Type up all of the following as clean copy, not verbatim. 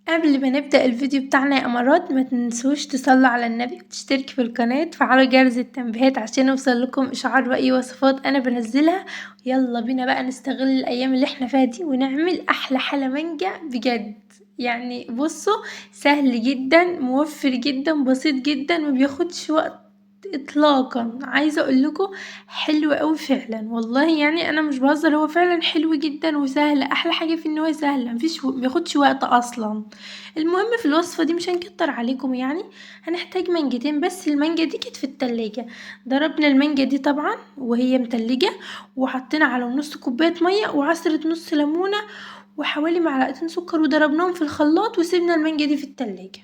قبل ما نبدأ الفيديو بتاعنا يا امارات، ما تنسوش تصلوا على النبي وتشتركوا في القناة، تفعلوا جرس التنبيهات عشان يوصل لكم اشعار باي وصفات انا بنزلها. يلا بينا بقى نستغل الايام اللي احنا فيها دي ونعمل احلى حلا مانجا بجد. بصوا سهل جدا، موفر جدا، بسيط جدا، ما بياخدش وقت اطلاقا. عايزه اقول لكم حلو قوي فعلا والله، انا مش بهزر، هو فعلا حلو جدا وسهل. احلى حاجه فيه ان هو سهل، ما بياخدش وقت اصلا. المهم في الوصفه دي مش هنكتر عليكم، هنحتاج مانجتين بس. المانجا دي كانت في التلاجة، ضربنا المانجا دي طبعا وهي متلجه، وحطينا على نص كوبايه ميه وعصره نص ليمونه وحوالي معلقتين سكر، وضربناهم في الخلاط وسيبنا المانجا دي في التلاجة.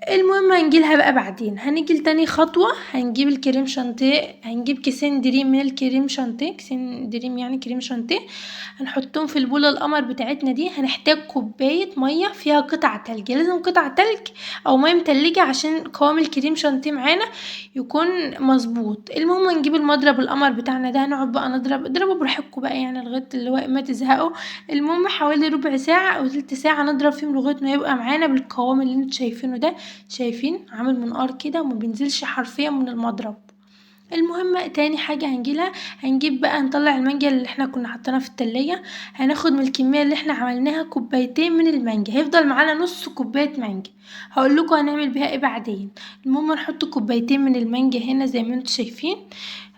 المهم هنجيلها بقى بعدين. هنيجي لتاني خطوة، هنجيب الكريم شانتيه، هنجيب كيسين دريم من الكريم شانتيه، كيسين دريم يعني كريم شانتيه، هنحطهم في البولة القمر بتاعتنا دي. هنحتاج كوباية مية فيها قطع تلج، لازم قطع تلج او مية متلجة عشان قوام الكريم شانتيه معانا يكون مظبوط. المهم هنجيب المضرب القمر بتاعنا ده، هنقعد بقى نضرب، اضربوا براحتكم بقى لغاية اللي هو ما تزهقوا. المهم حوالي ربع ساعة او تلت ساعة نضرب فيهم لغاية ما يبقى معانا بالقوام اللي انتوا شايفينه ده. شايفين عامل منقار كده وما بينزلش حرفيا من المضرب. المهم تاني حاجة هنجيلها، هنجيب بقى نطلع المانجا اللي احنا كنا حاطينها في التلاجة، هناخد من الكمية اللي احنا عملناها كوبايتين من المانجا، هيفضل معانا نص كوباية مانجا، هقول لكم هنعمل بيها ايه بعدين. المهم نحط كوبايتين من المانجا هنا زي ما انتوا شايفين.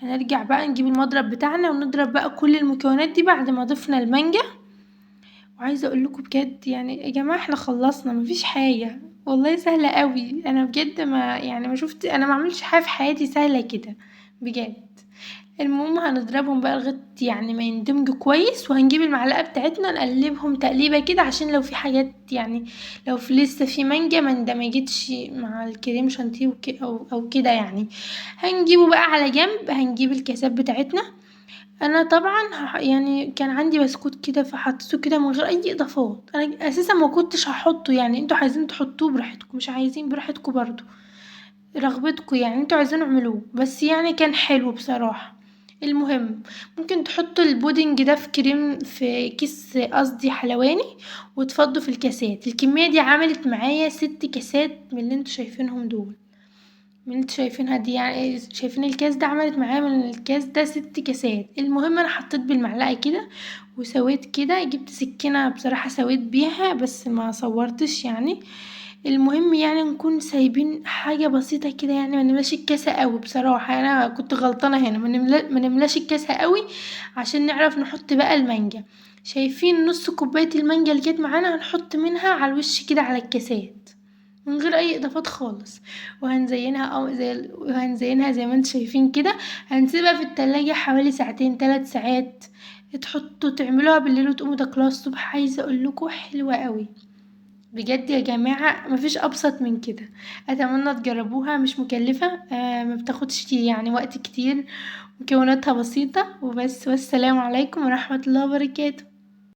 هنرجع بقى نجيب المضرب بتاعنا ونضرب بقى كل المكونات دي بعد ما ضفنا المانجا. وعايزة اقول لكم بجد يا جماعة احنا خلصنا، مفيش حاجة والله، سهلة قوي. انا بجد ما يعني ما شفت، انا ما عملتش حاجة في حياتي سهلة كده بجد. المهم هنضربهم بقى لغاية ما يندمجوا كويس، وهنجيب المعلقة بتاعتنا نقلبهم تقليبة كده عشان لو في حاجات لو في لسه في مانجا ما اندمجتش مع الكريم شانتيه او كده يعني. هنجيبه بقى على جنب، هنجيب الكاسات بتاعتنا. انا طبعا كان عندي بسكوت كده فحطيته كده من غير اي اضافات، انا اساسا ما كنتش هحطه، انتوا عايزين تحطوه براحتكم، مش عايزين براحتكم برضو، رغبتكم انتوا عايزين اعملوه، بس كان حلو بصراحة. المهم ممكن تحطوا البودنج ده في كريم، في كيس قصدي حلواني، وتفضوا في الكاسات. الكمية دي عملت معايا 6 كاسات من اللي انتوا شايفينهم دول، من اللي انتوا شايفينها دي، شايفين الكاس ده عملت معايا من الكاس ده 6 كاسات. المهم انا حطيت بالمعلقة كده وسويت كده، جبت سكينة بصراحة سويت بيها بس ما صورتش. المهم نكون سايبين حاجة بسيطة كده، ما نملاش الكاسة قوي بصراحة، انا كنت غلطانة هنا، ما نملاش الكاسة قوي عشان نعرف نحط بقى المانجا. شايفين نص كوباية المانجا اللي كانت معانا هنحط منها على الوش كده على الكاسات من غير اي اضافات خالص، وهنزينها زي ما انتم شايفين كده. هنسيبها في التلاجة حوالي ساعتين 3 ساعات، تعملوها بالليل وتقوموا تاكلوها الصبح. عايزه اقول لكم حلوه قوي بجد يا جماعه، مفيش ابسط من كده. اتمنى تجربوها، مش مكلفه، ما بتاخدش وقت كتير، مكوناتها بسيطه وبس. والسلام عليكم ورحمه الله وبركاته.